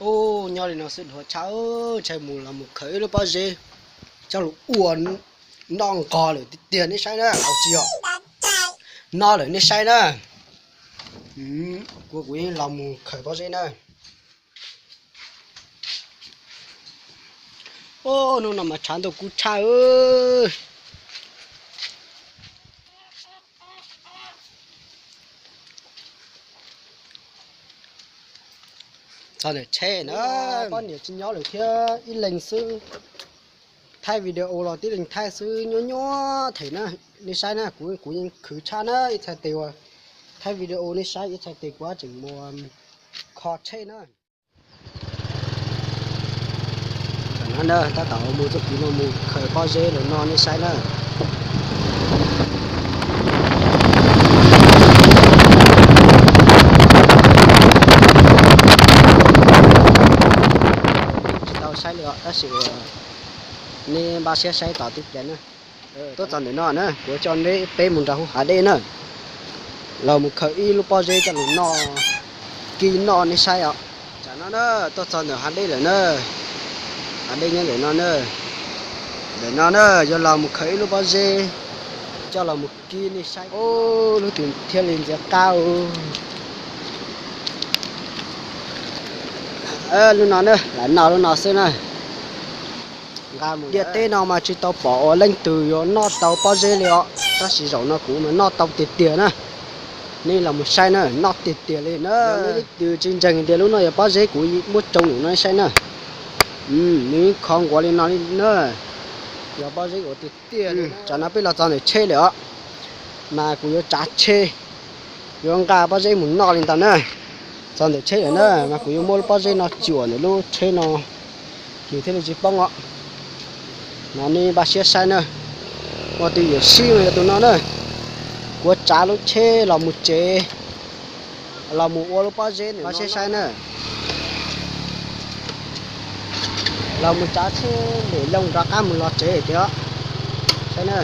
Ub, nyob li no xwb dhuav tshaj, ntshai mus los mus khaws ib lub pob zeb coj los ua noj nqos lawm tiag tiag nej saib na, tsis yog noj lawm nej saib na. Kuv, kuv yeej los mus khaws pob zeb na. Ub, hnub no mas tshav ntuj kub tshaj. Txog ntawm tsheb na, poj niam tsis nyob lawm thiab ib leeg xwb. Thaij video los tib leeg thaij xwb nyuaj nyuaj them na. Nej saib na, kuv, kuv yeej khwv tshaj na, ib txhais tes uas thaij video nej saib, ib txhais tes kuv tseem mus kho tsheb na. Tam no na, tab tom mus txoj kev no mus khaws pob zeb lawm no nej saib na. Tsis tau saib li os, tab sis nej npaj siab saib tom tib pliag na. Tuaj txog ntawm no na, kuv coj neb peb mus nram hauv hav dej na, los mus khaws ib lub pob zeb coj los noj, kib noj nej saib os. Tam no na, tuaj txog ntawm hav dej lawm na, hav dej nyob ntawm no na. Ntawm no na, yuav los mus khaws ib lub pob zeb coj los mus kib nej saib. Ub, lub twg thiaj li ntxias qab. Lub no na, lam noj lub no xwb na. Ntiaj teb no mas tsis tau pom uas leej twg yuav noj tau pob zeb li os, tab sis zaum no kuv mas noj tau tiag tiag na. Nej los mus saib na, noj tiag tiag li na. Leej twg tsis ntseeg tias lub no yog pob zeb kuv muab tsoo lawm no saib na. Nws khov nkuav li no li na, yog pob zeb uas tiag tiag li. Tam no peb los txog ntawm tsheb lawm os, mas kuv yuav tsav tsheb, yuav nqa pob zeb mus noj li ntawd na. Txog ntawm tsheb lawm na, mas kuv yuav muab lub pob zeb no cuam ntawm lub tsheb no, nws thiaj li tsis poob os. Mas nej npaj siab saib na, ua tus yuam sij mas yog tus no na. Kuv tsav lub tsheb los mus tsev, los mus ua lub pob zeb, npaj siab saib na. Los mus tsav tsheb npem looj rov qab mus los tsev tiag. Saib na.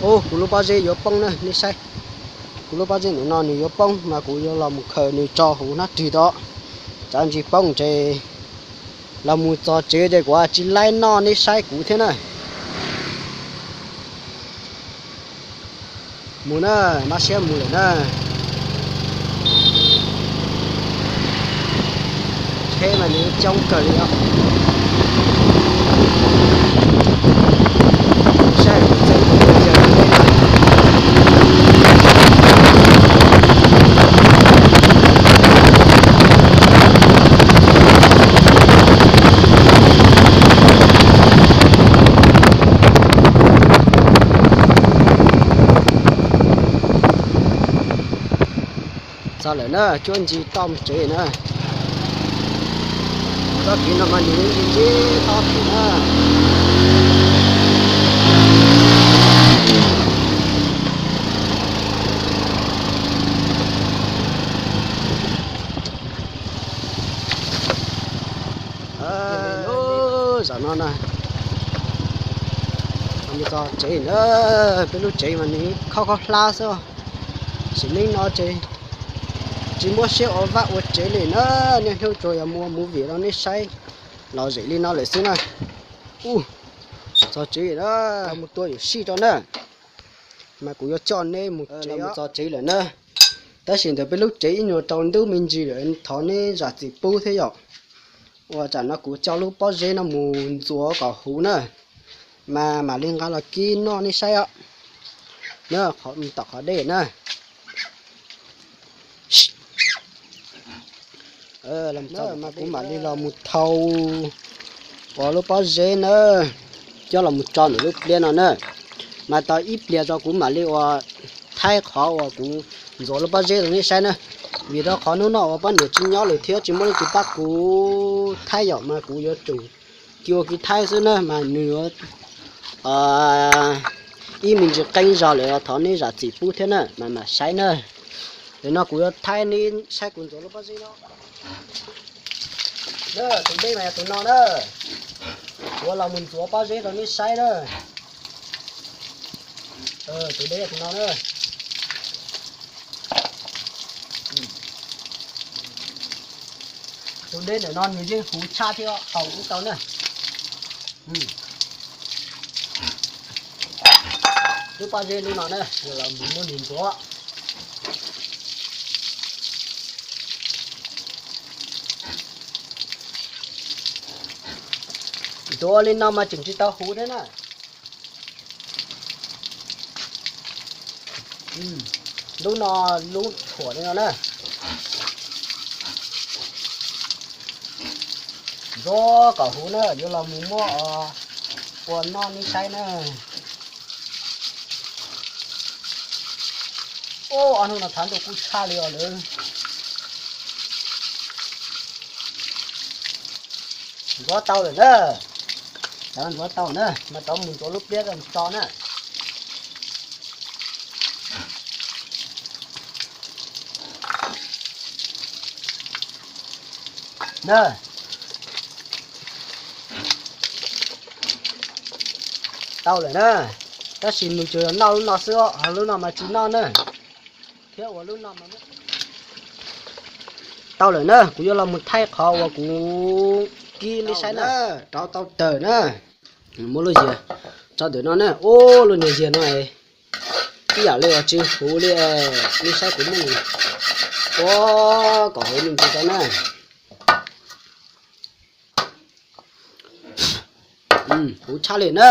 Ub, kuv lub pob zeb yuav poob na, nej saib. Kuv lub pob zeb ntawm no nws yuav poob mas kuv yuav los mus khaws nws tso hauv hnab rig tod, tsam ntsis poob ces los mus txog tsev ces kuv tsis laib noj, nej saib kuv thiab na. Mus na, npaj siab mus lawm na. Tsheb mas nws coob kawg li os. Saib kuv txeeb kuv txeeb. Txog lawm na, cuab ncig toj mus tsev na. Txoj kev no mas nws ncig ncig toj tim na. Zaum no na, mus txog tsev na, peb lub tsev mas nws khob khob hlab xwb. Sim neej no ces tsis muab siab ua vaj ua tsev li na, niaj hnub tsuas yog mus ua movie rau nej saib lom zem li no lawm xwb na. Ub, txog tsev na, mus tua yuam sij rau na, mas kuv yuav coj neb mus tsev. Mus txog tsev lawm na, tab sis ntawm peb lub tsev ib nyuag rau ntub me ntsis lawm, thov neb zam txim pub thiab yom. Ua tsam no kuv coj lub pob zeb no mus ntxuav kom huv na, mas mam li nqa los kib noj nej saib os. Na, tom qhov dej na. Mas kuv mam li los mus thau ua lub pob zeb na, coj los mus tso ntawm lub pliab no na. Mas tau ib pliag tso kuv mam li ua thaij qhov uas kuv ntxuav lub pob zeb rau nej saib na. Vim rau qhov hnub no uas poj niam tsis nyob lawm thiab tsis muaj leej twg pab kuv thaij yom, mas kuv yuav tsum kiv ua kiv thaij xwb na, mas nws yuav ib me ntsis qeeb zog lawm, thov nej zam txim pub thiab na, mas mam saib na. Nim no kuv yuav thaij nej saib kuv ntxuav lub pob zeb no. Tus dej mas yog tus no na, kuv los mus ntxuav pob zeb rau nej saib na. Tus dej yog tus no na. Tus dej ntawm no nws yeej huv tshaj thiab, haus ib tau na. Lub pob zeb lub no na, yuav los mus muab nws ntxuav. Ntxuav li no mas tseem tsis tau huv thiab na. Lub no, lub thuam li no na. Ntxuav kom huv na, yuav los mus muab ua noj nej saib na. Ub, ob hnub no thov ntuj kub tshaj li os lawm. Ntxuav tau lawm na. Cov ntxuav tau na, mas rov mus ntxuav lub pliab tso na. Na, tau lawm na, tab sis nws tsuas noj lub no xwb, ho lub no mas tsis noj na. Thiab ua lub no mas tau lawm na, kuv yuav los mus thaij qhov uas kuv kib nej saib na. Rau tau tawm na, muab lub zias tso ntawm no na. Ub, lub niag zias no ib yam li uas tsis huv li, nej saib kuv muab ua kom huv me ntsis rau na. Huv tshaj li na.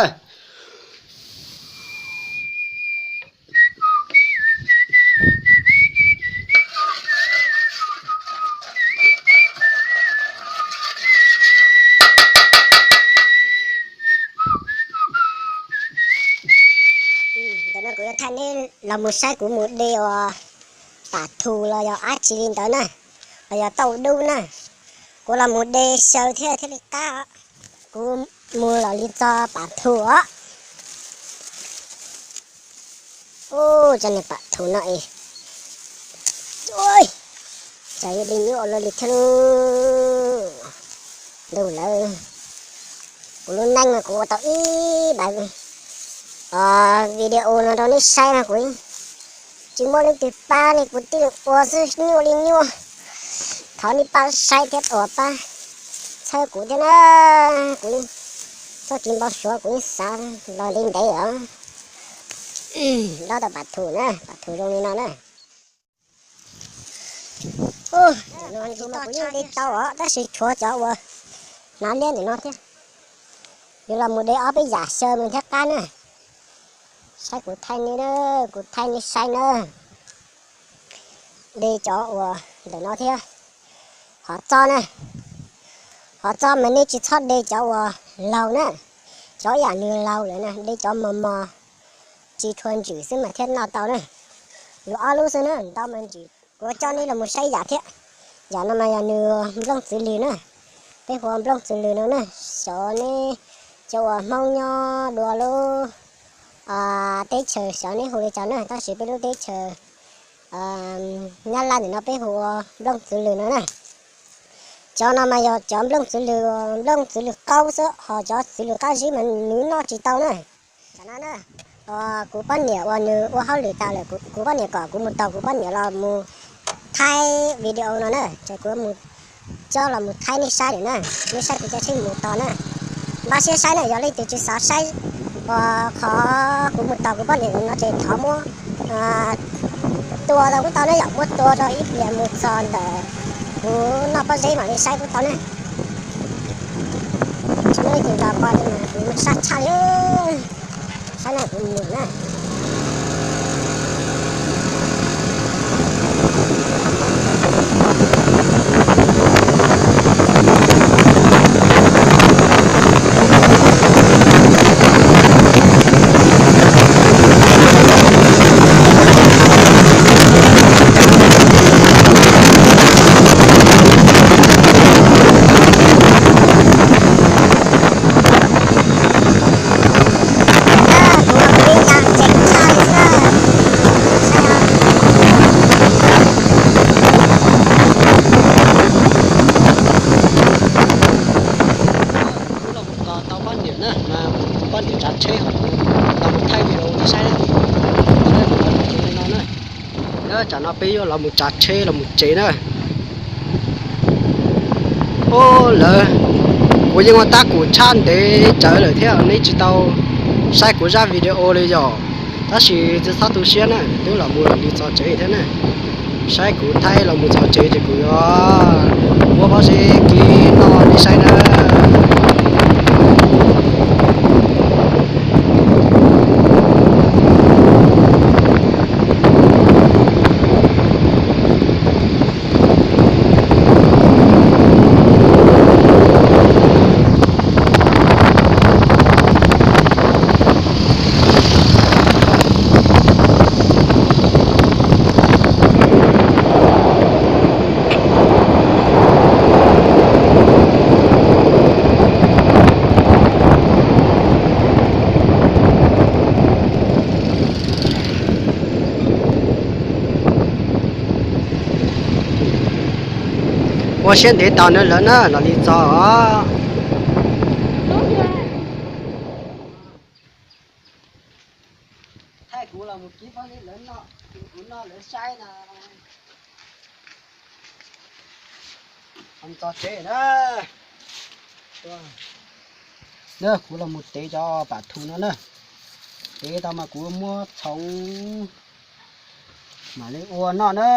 Ntawm no kuv yuav thaij nej los mus saib kuv mus de uas pam thum los yog dab tsi li ntawd na, los yog tauj dub na. Kuv los mus de xyaw thiab thiaj li qab os. Kuv mus los li txog pam thum os. Ub, cov niag pam thum no es, ua cas yuav di nyuaj ua luaj li thiab lauj. Ntuj lawm, kuv lub neej no kuv ua tau ib daim video no rau nej saib no kuv tsis muaj leej twg pab li, kuv tij ua xwb nyuaj li nyuaj. Thov nej pab saib thiab ua pab txhawb kuv thiab na. Kuv txoj kev npau suav kuv yeej xav los ntev ntev os. Dob tau pam thum na, pam thum zoo li no na. Ub, kuv yeej de tau os, tab sis tshuav cov uas hnav liab ntawm no thiab. Yuav los mus de ob peb yam xyaw mus thiab qab na. Saib kuv thaij nej, kuv thaij nej saib na. De cov uas ntawm no thiab. Qhov txob na, qhov txob mas nej tsis txhob de cov uas laug na, cov yam nws laug lawm na, de cov mos mos tsis tshua ntsws xwb mas thiaj noj tau na. Yuav ob lub xwb na, ntau mas ntsws. Kuv coj nej los mus saib yam thiab. Yam no mas yog nws nplooj txwv lws na. Peb hu ua nplooj txwv lws no na. Xyov neb cov uas Hmoob nyob dua lub teb chaws xyov neb hu li cas na, tab sis peb lub teb chaws Nyab Laj ntawm no peb hu ua nplooj txwv lws no na. Cov no mas yog cov nplooj txwv lws, nplooj txwv lws qaub xwb, ho cov txwv lws qab zib mas nws noj tsis tau na. Tam no na, kuv poj niam uas nws ua hauj lwm tas lawm, kuv poj niam kom kuv mus tos kuv poj niam los mus thaij video no na, ces kuv mus coj los mus thaij nej saib lawm na, nej saib kuv cov tsheb mus tos na. Npaj siab saib na, yog leej twg tsis xav saib uas qhov kuv mus tos kuv poj niam no ces thov muab tua tau kuj tau na, yog muab tua rau ib pliag mus txog ntawm kuv noj pob zeb mam li saib kuj tau na. Tsis muaj leej twg los pom li mas kuv sab tshaj li. Saib na, kuv mus na. Kuv los mus tos tau poj niam na, mas kuv poj niam tsav tsheb, los mus thaij video nej saib na. Tam no peb yuav los mus tsav tsheb los mus tsev na. Ub, lawv, kuv yeej ua tab kuv tshaj ntev tsawv lawm thiab neb tsis tau saib kuv zaj video li yom. Tab sis tsis txhob tu siab na, twb los mus los li txog tsev thiab na. Saib kuv thaij los mus txog tsev ces kuv yuav muab pob zeb kib noj nej saib na. Ua siab ntev tos nws lawv na los li txog os. Thaij kuv los mus kib pob zeb lawv noj, kuv noj lawv saib na. Txog tsev na. Kuv los mus tev cov pam thu no na. Tev tau mas kuv muab txhoov mam li ua noj na.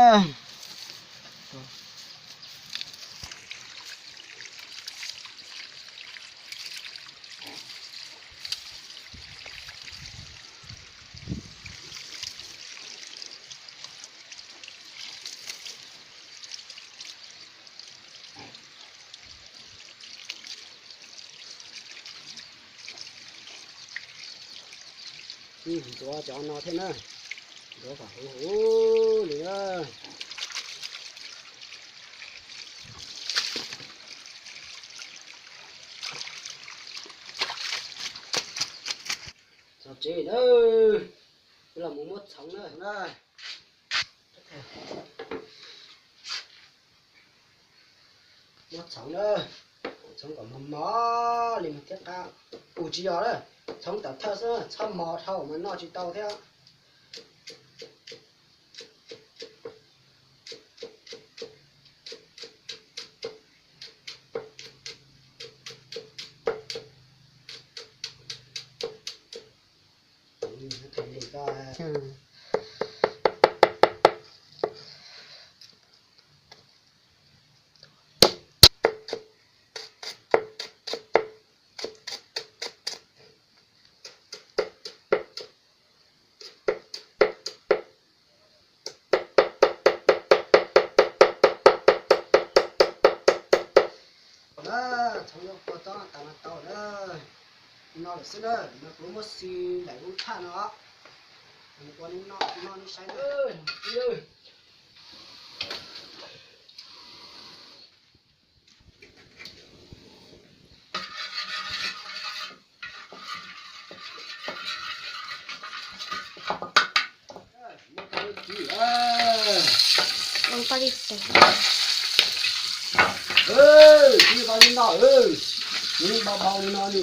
Ntxuav cov no thiab na, ntxuav kom huv huv li na. Txog tsev na, los mus muab txhoov na. Muab txhoov na, txhoov kom mos mos li mas thiab qab. Ua tsis yog na, txhoov tawm thawj xwb, txhob mos dhau mas noj tsis tau thiab. Txhoov yuav pua txob tas mas tau na. No lawm xwb na, no kuv muab xi daim lub tshaj no. Ua noj noj nej saib na. Tib tau li no, nws bau bau li no li.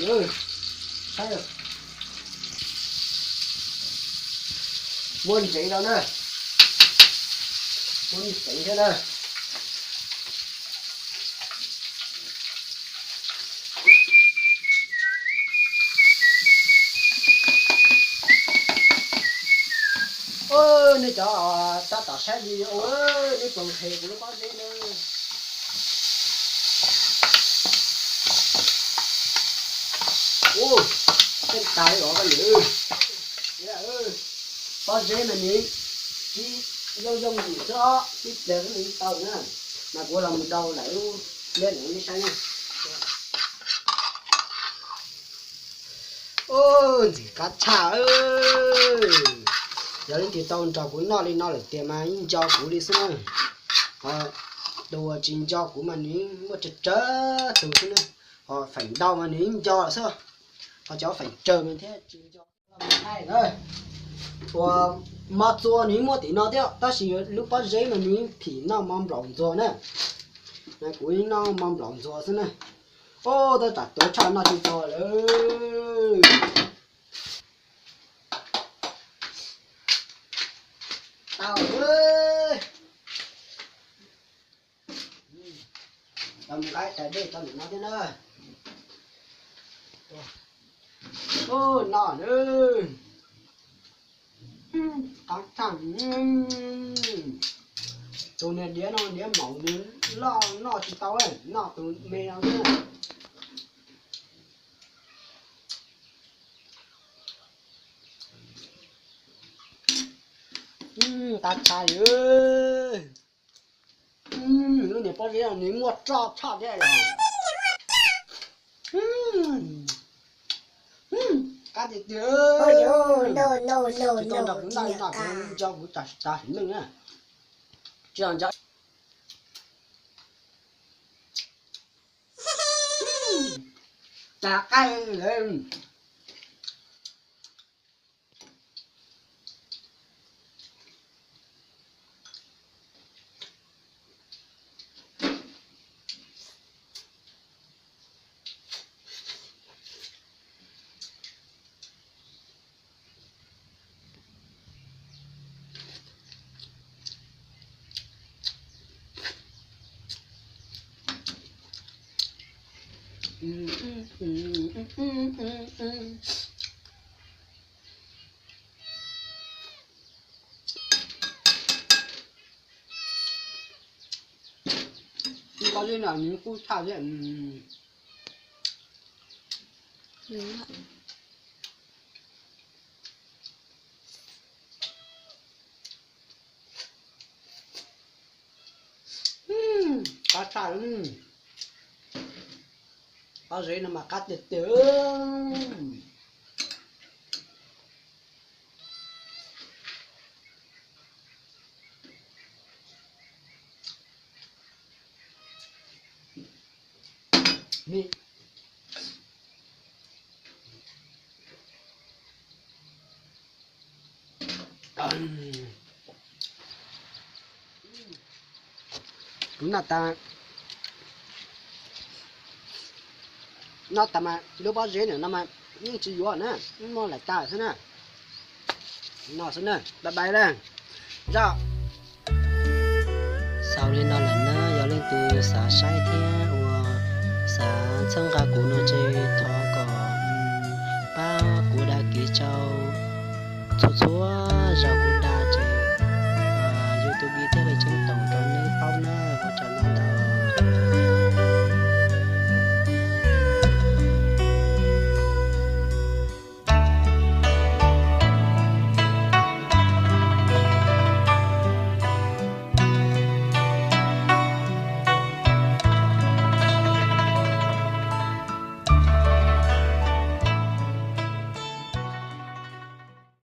Muab ntsev rau na, muab ntsev thiab na. Nej cov tab tom saib video, nej puas nqhis kuv lub pob zeb na? Ua, tej tas li os koj niam. Pob zeb mas nws tib yooj yooj yim xwb os, tib pliag xwb nws tau na. Mas kuv los mus dau lawm lub liab ntawd nej saib na. Ntxim qab tshaj. Yog leej twg tau nrog kuv noj li no lawm tiag mas yeej nco kuv li xwb na. Ho tus uas tsis nco kuv mas nws muaj tsawg tsawg tus xwb na. Ho feem ntau mas nws yeej nco lawm xwb. Ho cov feem tsawg mas thiab tsis nco. Uas mos txuas nws muaj tim no thiab tab sis lub pob zeb mas nws phim noj mov nplaum ntxuag na. Kuv noj mov nplaum ntxuag xwb na. Ub, tab tom tuav tshaj noj tsis tau lawm. Tau. Mus nqa tais dej tau nim no thiab na. Ub, no na. Qab tshaj. Tus niag diav no diav maum nws loj noj tsis tau, noj tus me no xwb. Qab tshaj li. Lub niag pob zeb no nws muaj roj tshaj thiab los. Qab tiag tiag. Tsis tau nrog kuv noj li no, kuv nco kuv tag sim neej na. Tsis nco. Tag qaib lawm. Pob zeb no nws kub tshaj thiab. Qab tshaj. Pob zeb no mas qab tiag tiag. Kuv noj tas, noj tas mas lub pob zeb ntawm no mas yeej tsis yuav na, muaj lawm tas xwb na. No xwb na, bye bye na. Zaj. Xaus li no lawm na, yog leej twg xav saib thiab uas xav txhawb nqa kuv no ces thov kom pab kuv đăng ký rau txhua txhua zaus kuv